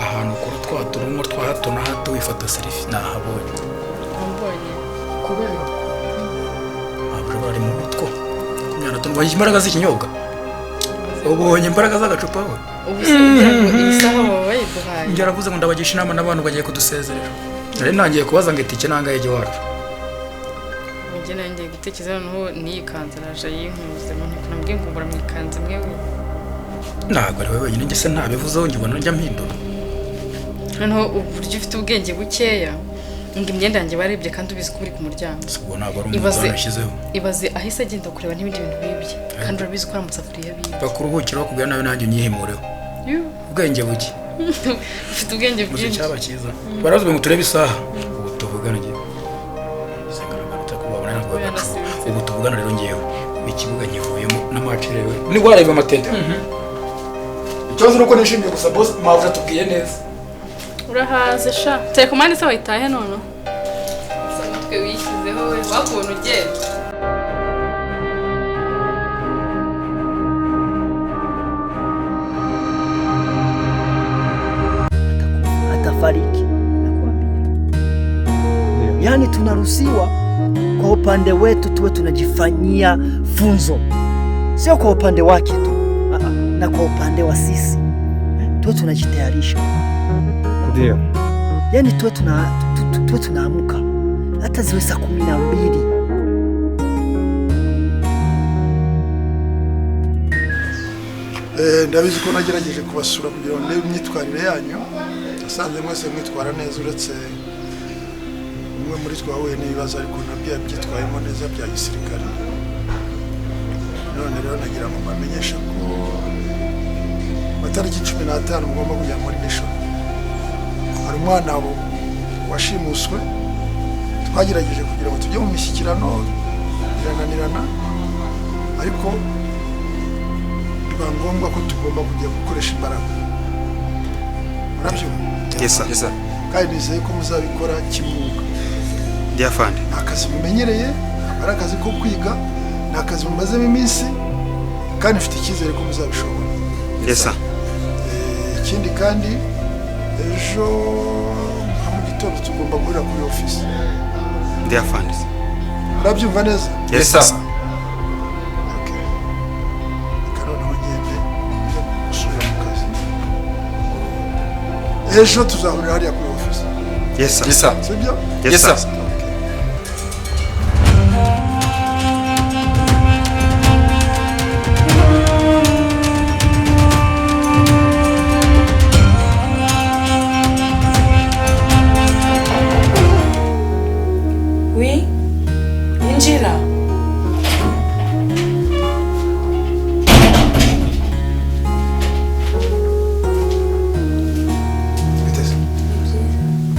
ahantu ukora twa turungo twa hato na hato wifata selfie nahabonye. Wambonye kubera ko bari mu mitwo 15 imbaraga z'ikinyobwa ubonye imbaraga z'agacupa we. Ubu se ugira ngo iyi saha baba bayiduhaye? Njye aravuze ngo ndabagisha inama n'abantu bagiye kudusezerera. Nari ntangiye kubaza ngo itike nangaye ijya iwacu. Njye nangiye gutekereza noneho niyikanze naje yinkuzemo nkuko nambwiye ngo mbura mwikanze imwe we. Ntabwo ari wowe wenyine, njye se ntabivuzeho njye ubona njya mpindura. Noneho uburyo ufite ubwenge bukeya ngo imyenda yanjye barebye kandi ubizi ko uri ku muryango. Ubwo ntabwo ari umunzani ushyizeho. Ibaze ahise agenda kureba n'ibindi bintu bibye kandi urabizi ko ari amasafuriya bibye. Bakuruhukiraho kubwira nawe nanjye unyihimureho. Ubwenge buke. Ufite ubwenge bwinshi. Cyaba cyiza. Barazwe ngo turebe isaha. Ubu tuvugana ngiye. Ubu tuvugana rero ngewe. Ikibuga nkivuyemo n'amacirewe. Ni wareba amatente. Ikibazo nuko nishimiye gusa boss mavuja tubwiye neza. Urahaze sha. Telekomande se wayitahe none? Umutwe wishyizeho we wakubona ugenda. Atafariki nakwambia. Yaani tunaruhusiwa kwa upande wetu tuwe tunajifanyia funzo, sio kwa upande wake tu, na kwa upande wa sisi tuwe tunajitayarisha. Ndio. Yaani tuwe tunaamka hata ziwe saa 12. Ndabizi ko nagerageje kubasura kugira ngo ndebe imyitwarire yanyu. Nasanze mwese mwitwara neza uretse umwe muri twahuye n'ibibazo ariko nabyo yabyitwayemo neza bya gisirikare. None rero nagira ngo mbamenyeshe ko amatariki 15 mugomba kujya muri mission. Hari umwana washimuswe, twagerageje kugira ngo tujye mu mishyikirano birananirana, ariko biba ngombwa ko tugomba kujya gukoresha imbaraga. Murabyumva? Yes sir. Yes sir. Kandi nizeye ko muzabikora kimwuga. Dear friend. Ni akazi mumenyereye, ari akazi ko kwiga, ni akazi mumazemo iminsi, kandi mfite icyizere ko muzabishobora. Yes sir. Ikindi kandi ejo nka mu gitondo tugomba guhurira kuri office. Dear friend. Murabyumva neza? Yes sir. Okay. Reka noneho ngende njye gusubira mu kazi. Ejo tuzahurira hariya kuri office. Yes sir. Yes sir. Sibyo? Yes sir. Oui, injira. Biteze.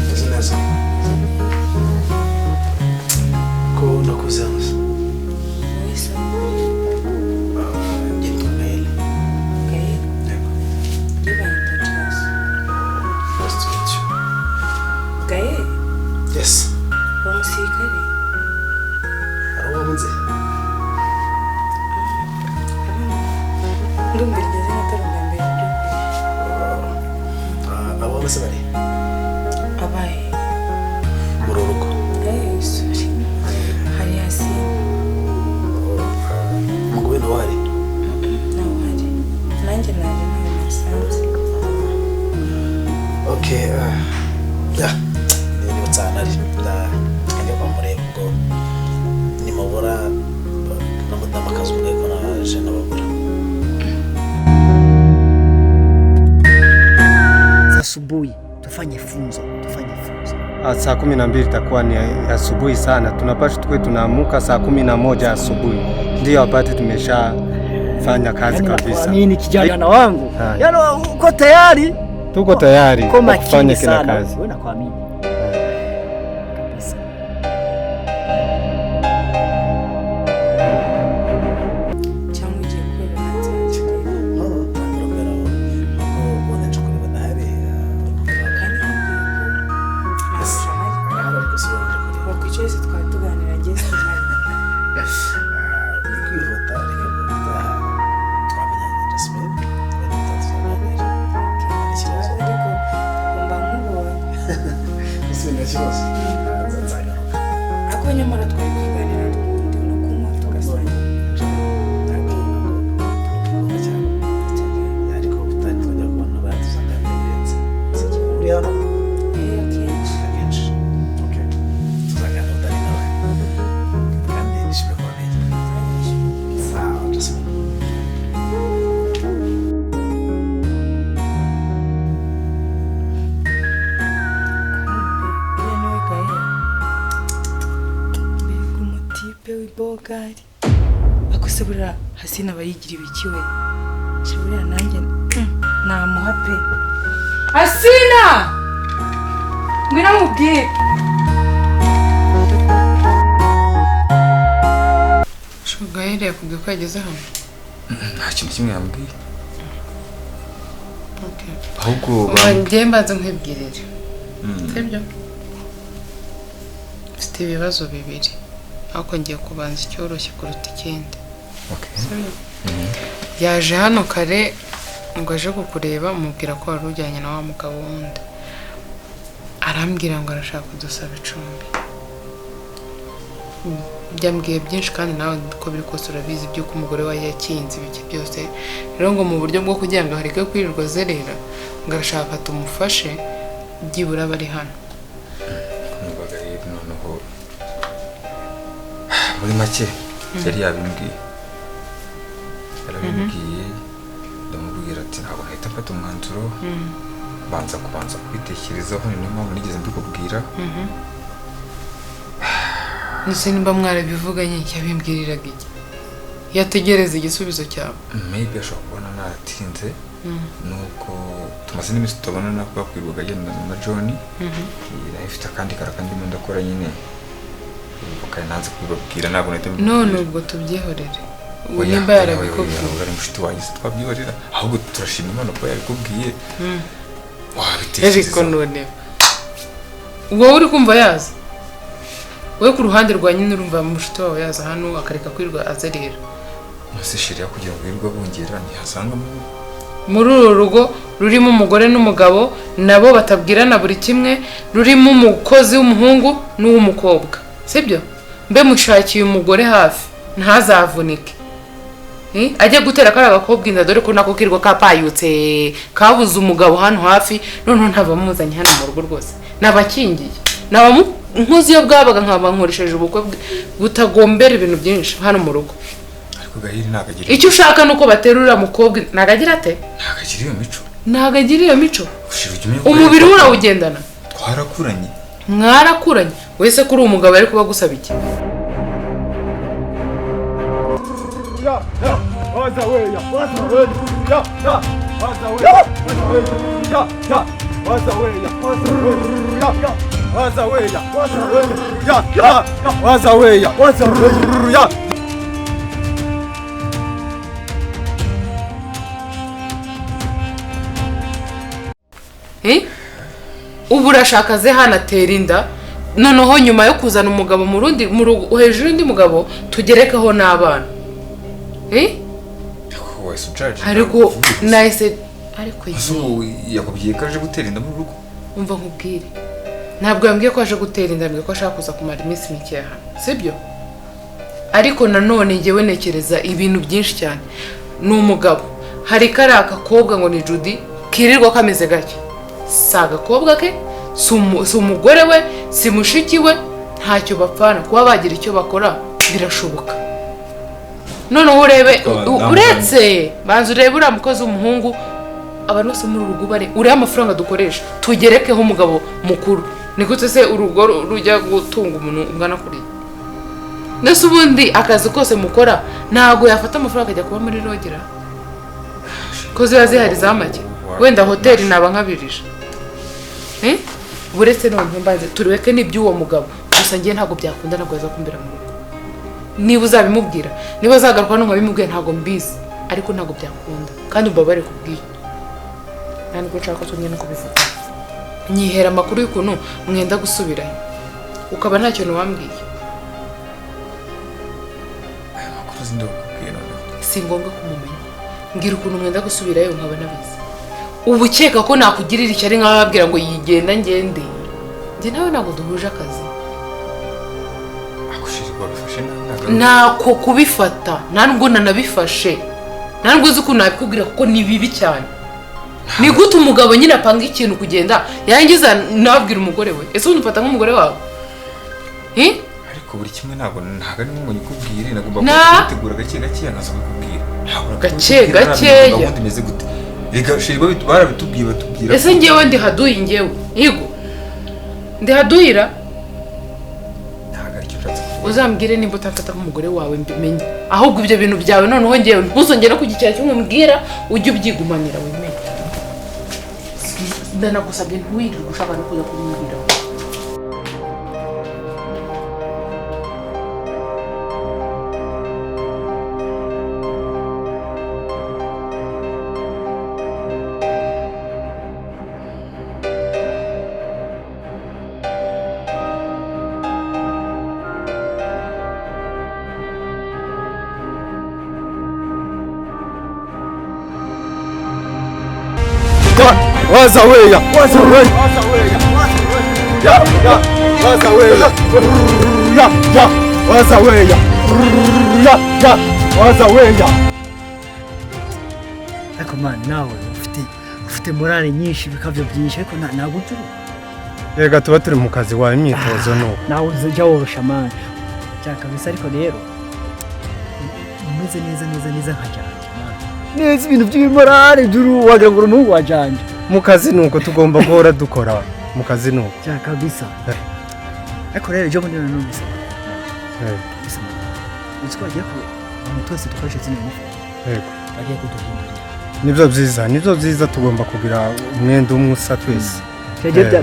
Meze neza. Ko nakuze hano se? Nitwa Gael. Gael? Yego. Njye banyita Joyce. Nice to meet you. Gael? Yes. Uri umusirikare? Hari uwo nzi? Ndumva iryo zina atari ubwa mbere ryumvise. Abo bose bari? Abahe? Muri uru rugo. Sorry. Hari Yasine. Umugabo we nawe ahari? Nawe uhari. Nanjye naje ntawe nasanze. Okay, yeah. Nibutse ahantu ari. Ndajya kumureba ubwo nimubura na mudamu akaza umubwiye ko naje nababura. Tufanye funzo, tufanye funzo. Saa 12 itakuwa ni asubuhi sana, tunapaswa tuwe tunaamuka saa 11 asubuhi ndio apate tumeshafanya kazi Yaani kabisa. nakuamini kijana wangu. Haya. Yaani uko tayari? Tuko tayari Uko kwa makini kufanya kila sana. kazi. Wewe nakuamini. Kabisa. Cyangwa ugiye kubera hanze? Wakwicaye se twari tuganira, njye sinari. Ni kwihuta, reka gutaha twamenyanye Jasmine, wenda tuzaganira. Ikibazo ariko mba nkubonye. Jasmine, nta kibazo, nzagaruka. Ariko nyamara twari kwiganira n'ubundi no kunywa tugasangira. Ariko utari twajya kubona abandi tuzaganira birenze. Uri hano? Eh, akenshi. Akenshi. Okay, tuzaganira utari nawe, kandi nishimiye kubamenya. Sawa Jasmine. Uriya niwe Gael? Mbega umutipe w'ibogari! Ako se buriya Hasina aba yigira ibiki we? Sha buriya nanjye namuha pe. Hasina, ngwino mubwire. Gaheri yakubwiye ko yageze hano? Nta kintu kimwe yambwiye. Okay. Ahubwo Uba njye mbanza nkwibwirire, sibyo? Mfite ibibazo bibiri, ariko ngiye kubanza icyoroshye kuruta ikindi. Okay. Sibyo? Yaje hano kare ngo aje kukureba, mubwira ko wari ujyanye na wa mugabo wundi, arambwira ngo arashaka kudusaba icumbi. Byambwiye byinshi, kandi nawe uko biri kose urabizi by'uko umugore we yakinze ibiki byose. Rero ngo mu buryo bwo kugira ngo areke kwirirwa azerera, ngo arashaka tumufashe byibura bari hano. Numvaga rero noneho muri make yari yabimbwiye, yarabimbwiye, ndamubwira ati ntabwo nahita mfata umwanzuro, banza kubanza kubitekerezaho. Ni niyo mpamvu nigeze mbikubwira. Ndetse nimba mwarabivuganye, yabimbwiriraga iki yategereza igisubizo cyawe? Maybe ashobora kubona naratinze, nuko tumaze n'iminsi tutabonana kuba kwirirwaga agendana na John. Nayo ifite akandi karaka ndimo ndakora nyine, kandi nanze kubibabwira, ntabwo nahita mbibabwira. None ubwo tubyihorere ubu? Oya, Nimba oya, oya, yarabikubwiye. oya, uri mushiti wanjye se twabyihorera? Ahubwo turashima Imana kuba yabikubwiye. Ariko Wabitekereza. None wowe uri kumva yaza, wowe ku ruhande rwa nyine urumva mushuti wawe yaza hano akareka kwirirwa azerera? Ese chérie, kugira ngo wirirwe bungera ntihasangamo? Muri uru rugo rurimo umugore n'umugabo nabo batabwirana buri kimwe, rurimo umukozi w'umuhungu n'uw'umukobwa, sibyo? Mbe mushakiye umugore hafi ntazavunike. Eh, ajye gutera kariya gakobwa inda, dore ko nako kirirwa kapayutse kabuze umugabo hano hafi. Noneho ntabamuzanye hano mu rugo rwose, nabakingiye nkuzi iyo bwabaga, nkaba nkoresheje ubukwe butagombera ibintu byinshi hano mu rugo. Ariko Gahiri ntabwo agira Icyo ushaka ni uko baterura mukobwa, ntabwo agira ate? Ntabwo agira iyo mico. Ntabwo agira iyo mico. Ushira ujya umenya ko Umubiri we urawugendana. Twarakuranye. Mwarakuranye. Wese kuri uwo mugabo ari kuba agusaba iki? Waza weya, waza weya, ya, ya, waza weya, waza weya, ya, ya, waza weya, waza weya, ya, ya, waza weya, waza weya, ya, ya, waza weya, waza weya, ya. Eh? Ubu urashaka aze hano atera inda, noneho nyuma yo kuzana umugabo mu rundi mu rugo hejuru y'undi mugabo tugerekaho n'abana? Eh? Wese ujaje. Ariko nahise ariko Ese ubu yakubwiye ko aje gutera inda mu rugo? Umva nkubwire, ntabwo yambwiye ko aje gutera inda, yambwiye ko ashaka kuza kumara iminsi mike hano, sibyo? Ariko nanone njyewe ntekereza ibintu byinshi cyane. Ni umugabo, hari kariya gakobwa ngo ni Judy kirirwa kameze gake, si agakobwa ke, si umugore we, si mushiki we, ntacyo bapfana. Kuba bagira icyo bakora birashoboka. Noneho urebe, uretse banza urebe uriya mukozi w'umuhungu. Abantu bose muri urugo bare uriya amafaranga dukoresha tugerekeho umugabo mukuru. Ni gute se urugo rujya gutunga umuntu ungana kuriya? Nese ubundi akazi kose mukora ntago yafata amafaranga akajya kuba muri rogera ko ziba zihari za make, wenda hoteli naba nkabirije. Buretse none mbanze tureke n'iby'uwo mugabo gusa ngiye ntago byakunda, ntabwo yaza kumbera mu rugo. Niba uzabimubwira, niba azagaruka no nkabimubwira ntago mbizi, ariko ntago byakunda kandi umbabare kubwiye. Nta nubwo nshaka ko twongera no kubivuga. Nyihera amakuru y'ukuntu mwenda gusubirayo ukaba nta kintu wambwiye. Aya makuru sindakubwira noneho. Si ngombwa kumumenya. Mbwira ukuntu mwenda gusubirayo nkaba nabizi. Ubu ukeka ko nakugirira ishyari nk'ababwira ngo yigenda ngende. Njye nawe ntabwo duhuje akazi. Ntako kubifata, nta nubwo nanabifashe. Nta nubwo uzi ukuntu nabikubwira kuko ni bibi cyane. Ni gute umugabo nyine apanga ikintu kugenda yarangiza nabwira umugore we? Ese undi ufata nk'umugore wawe? Ariko buri kimwe ntabwo ari ngombwa nyikubwire, nagomba kubitegura gake gake nkaza kubikubwira. Gake gakeya. Gahunda imeze gute? Rega sheri barabitubwiye batubwira. Ese ngewe ndi haduyi ngewe? Yego. Ndi haduyira? Uzambwire nimba utamfata nk'umugore wawe mbimenye. Ahubwo ibyo bintu byawe noneho ngewe ntuzongere kugikira kimwe umbwira, ujye ubyigumanira wimenye. Ndanagusabye ntiwirirwe ushaka no kuza kubimbwira. Waza weya, waza weya, ya ya, waza weya, ya ya, waza weya, ya ya, waza weya. Ariko man nawe ufite morale nyinshi bikavyo byinshi ariko ntabwo ujuru. Rega tuba turi mu kazi wa imyitozo no. Nawe uzajya worosha man. Cyaka bisa ariko rero umeze neza neza neza nka janje man. Neza ibintu by'imorale duru wagira ngo umuhungu wa janje. Mu kazi nuko tugomba guhora dukora mu kazi nuko. Cyaka bisa. Ariko rero ejo bundi nanumvise. Bisa. Uzi ko bagiye ku abantu twese dukoresha zino uniform. Yego. Bagiye kuduhindurira. Nibyo byiza tugomba kugira umwenda umwe usa twese.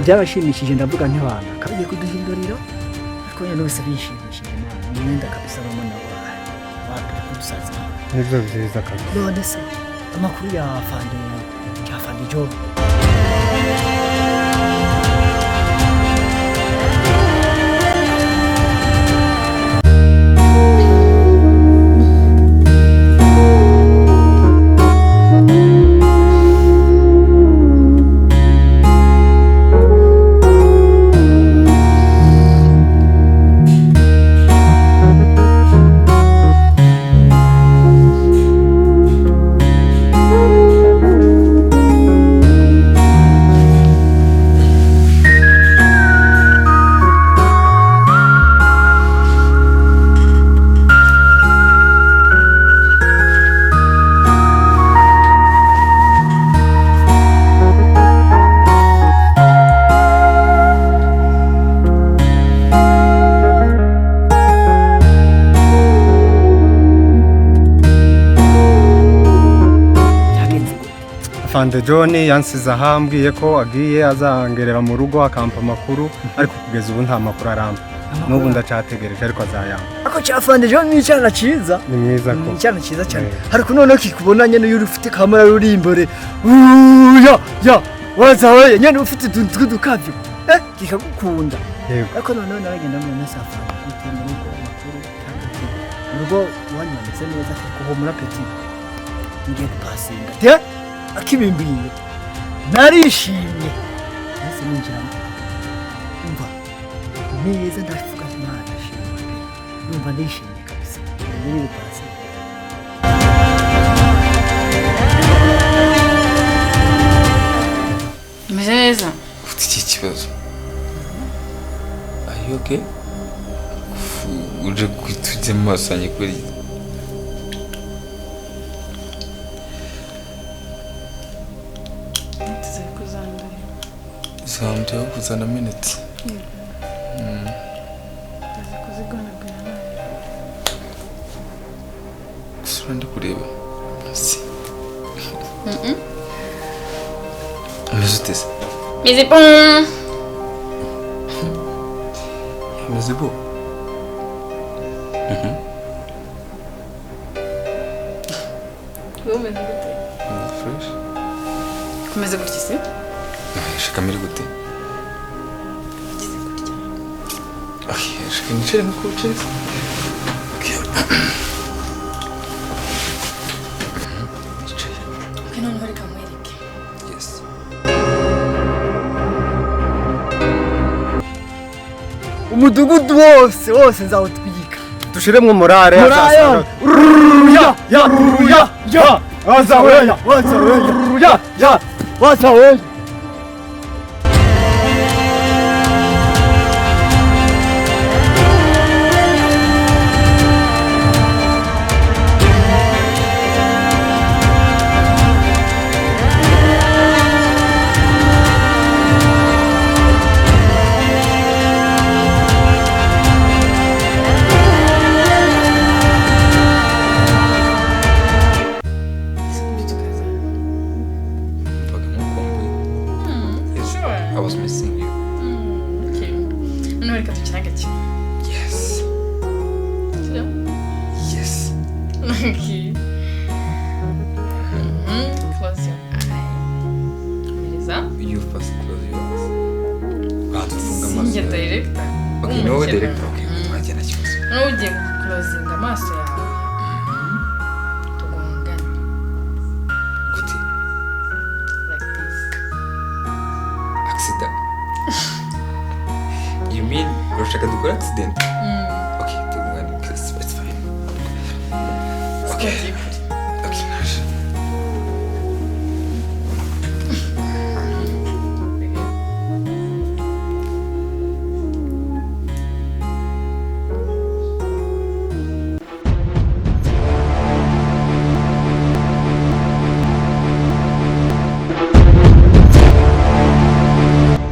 Byabashimishije ndavuga ntibana. Kagiye kuduhindurira. Ariko nyine nubise bishimishije man. Umwenda kabisa bamwe na wapi kudusaza. Nibyo byiza kabisa. None se amakuru ya Fandi Job. Afande John yansize ahambwiye ko agiye azangerera mu rugo akampa amakuru, ariko kugeza ubu nta makuru arampa. N'ubu ndacyategereje ariko azayampa. Ako cya Afande John ni icyana cyiza. Ni mwiza ko. Ni icyana cyiza cyane. Ariko noneho kikubona nyene iyo ufite kamera ruri imbere. Ya ya waza we nyene ufite utuntu tw'udukavyo. Kikagukunda. Ariko noneho naragenda muri nasa Afande gute mu rugo amakuru kandi mu rugo wanyanditse neza kuhumura petit. Ngiye gupasinga. Akibimbiye narishimye nese ninjiramo umva neza ndavuga Imana shimwe pe numva ndishimye kabisa ngiye gupasa. Meze neza. Ufite iki kibazo? Are you okay? Uje kwitujya mu maso yanjye kubera iki? Nizeye ko uzanduye. Zanduye ahubwo zanamenetse. Ndaza kuzigonagura nawe. Gusa urandi kureba. Si. Umeze ute se? Meze bon. Meze bo. Wowe umeze gute? Fresh. Umeze gutya se? Shaka mere gute? Okay, shaka nicare nkuko wicaye se. Okay. Nicaye. Okay, noneho reka nkwereke. Yes. Umudugudu wose wose nzawutwika. Dushiremwo morale. Morale. Ya ya ya ya. Waza weya, waza weya. Ya ya. Waza weya. I was missing you. Okay. Noneho reka dukine agakino. Yes. Sibyo? Yes. Okay. Close your eye. Komereza. You first close your eyes. Banza ufunge amaso. Sinjye director. Okay, ni wowe director. Okay, twagenda kibazo. Noneho ugiye guclosinga amaso yawe. Tugongane. Gute? Like this. Accident. You mean urashaka dukora accident?